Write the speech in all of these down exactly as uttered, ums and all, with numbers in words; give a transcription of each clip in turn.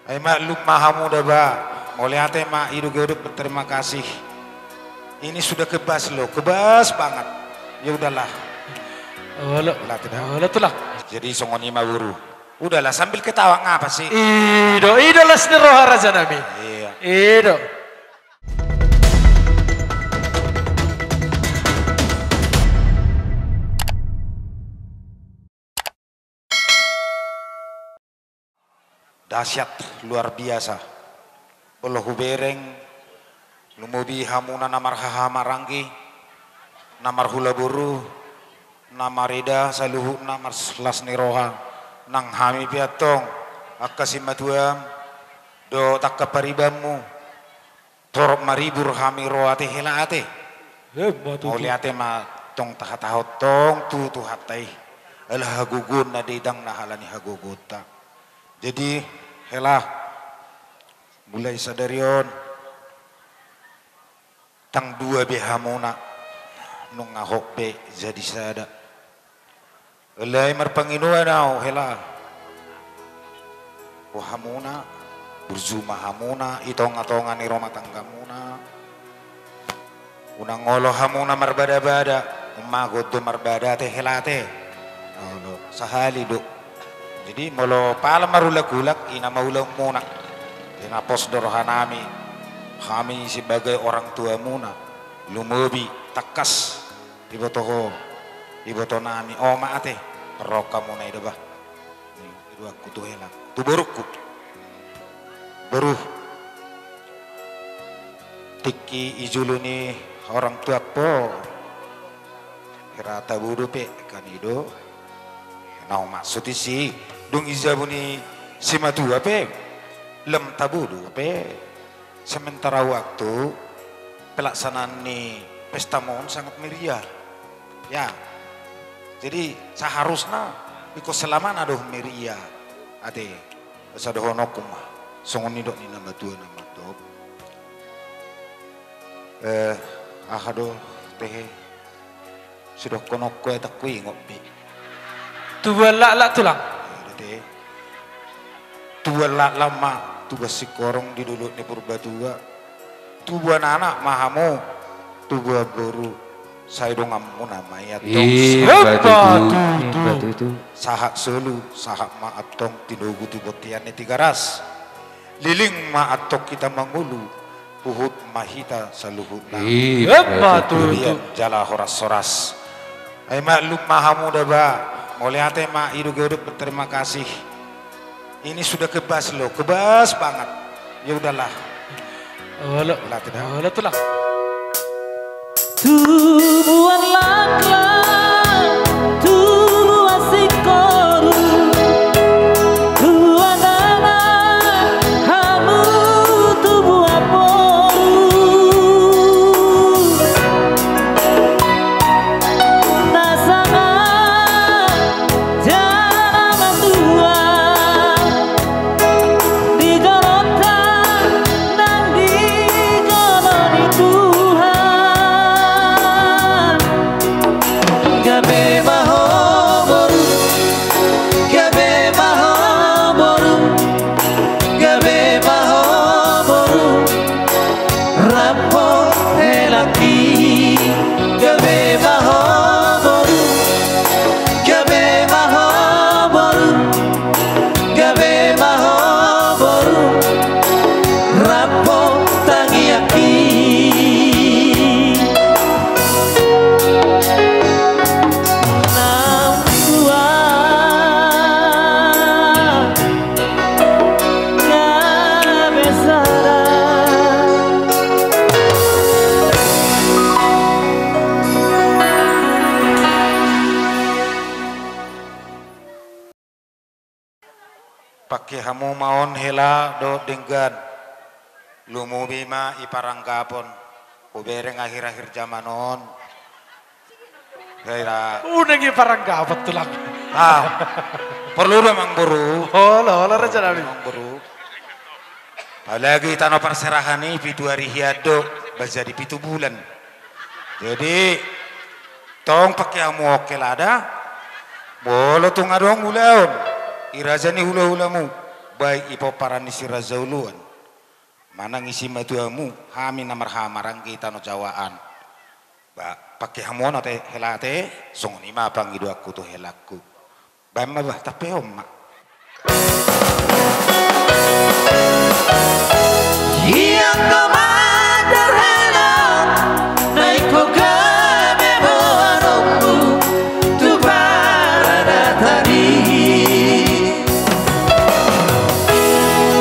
Ai maklum ma hamu da ba. Mauliate ma, i do godang berterima kasih. Ini sudah kebas loh, kebas banget. Ya udahlah. Olo. Latih dah. Olo tulang. Jadi songon i ma boru. Udahlah, sambil ketawa ngapa sih? I do, i do las ni roha raja nami. Iya. I do. Dahsyat, luar biasa. Molo hubereng, lumobi hamuna na marhahamaranggi, na marhula boru, na marida, saluhutna marlas ni roha, nang hami pe antong, angka simatuam, dohot angka paribanmu, torop maribur hami ro ate hela ate. Emma tutu. Mauliate ma tong tahatahon tong tu Tuhanta i. Ala hagogoon na didang na halani hagogoonta. Jadi hela, mulai sadari on, tang dua be hamuna, nunga hot be jadi sada. Alai marpangidoan au hela. Ho hamuna, burju ma hamuna, i tongatonga ni rumah tanggamuna. Unang olo hamuna marbadabada, ummago do marbada ate hela ate. Olo, sahali do. Jadi molo pala marulak-ulak, i nama ulaonmuna. Jadi na pos do rohanami, hami sebagai orang tuamuna, lumobi, tangkas. Iboto ho, iboto nami, oma ate, parrohamuna i do ba. Idoanku tu hela, tu borungku. Boru. Tingki i julu ni orang tua po. Hera tabo dope, kan i do. Na maksud i si, dung i jabu ni simatua pe. Lam tabo dope. Sementara waktu pelaksanaan ni pesta on sangat meriah. Ya. Jadi seharusna iko selamana do meriah. Ate, asa dohononku ma. Songon nidok ni na matua na mandok. Eh, aha do tehe. Sidohononku ai tung huingot be. Tubuan laklak tulang. Tubuan laklak ma, tubuan singkoru di dolok ni Purbatua. Tubuan anak ma hamu, tubuan boru. Sai donganmuna ma i antong. Emma tutu. Sahat solu, sahat ma antong tinogu tu bontean ni Tigaras. Leleng ma antong hita mangolu, huhut ma hita saluhutna. Emma tutu. Jala horas-horas. Ai maklum ma hamu da ba, mauliate ma, i do godang berterima kasih. Ini sudah kebas loh, kebas banget. Ya udahlah. Olo. Latih dah. Olo tulang. Tubuan laklak, tubuan singkoru, tubuan anak, hamu tubuan boru. Na sanga jala matua di jolonta nang di jolo ni Tuhan. Gabe ma ho boru, gabe ma ho boru, gabe ma ho boru. Rap ho helangki, gabe ma ho boru, gabe ma ho boru, gabe ma ho boru. Rap ho tangiangki. Naung tua. Pake hamu ma on hela dohot denggan. Lumobi ma i paranggapon. Hubereng akhir-akhir jaman on. Hela. Unang i paranggapon tulang. Ah, porlu do amang boru. Olo, olo raja nami. Amang boru. Apalagi tano parserahan i pitu ari hian do, ba jadi pitu bulan. Jadi tong pake hamu on hela da. Molo tung adong ulaon, i raja ni hulahulamu. Baik i pomparan ni si Raja Uluan manang i simatuamu, hami na marhahamaranggi Tano Jawa an. Ba, pangke hamu on ate hela ate, songon i ma pangidoanku tu helangku. Baen ma bah, tampehon ma. Ia angka mandar hela, na ingkon gabe boanonmu tu paradaton i.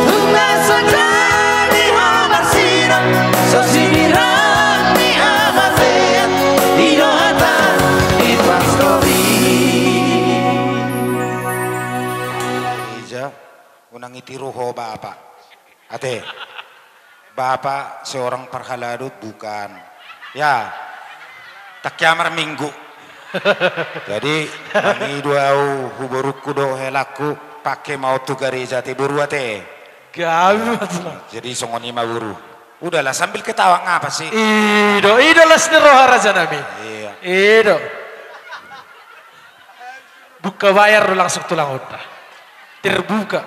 Tung na so jadi hamarsinan, so sinirang ni hamatean, i do hata ni pastor i. Ija, unang ditiru ho bapa. Ate. Bapa seorang parhalado bukan. Ya. Tangkiamar minggu. Jadi, mangido au tu borungku dohot helangku, pangke ma on tu gareja ate boru ate. Gabe ma tulang. Jadi songon i ma boru. Udahlah, sambil ketawa ngapa sih? I do, i do las ni roha raja nami. Iya. I do. Buka bayar do langsung tulang, udah. Terbuka.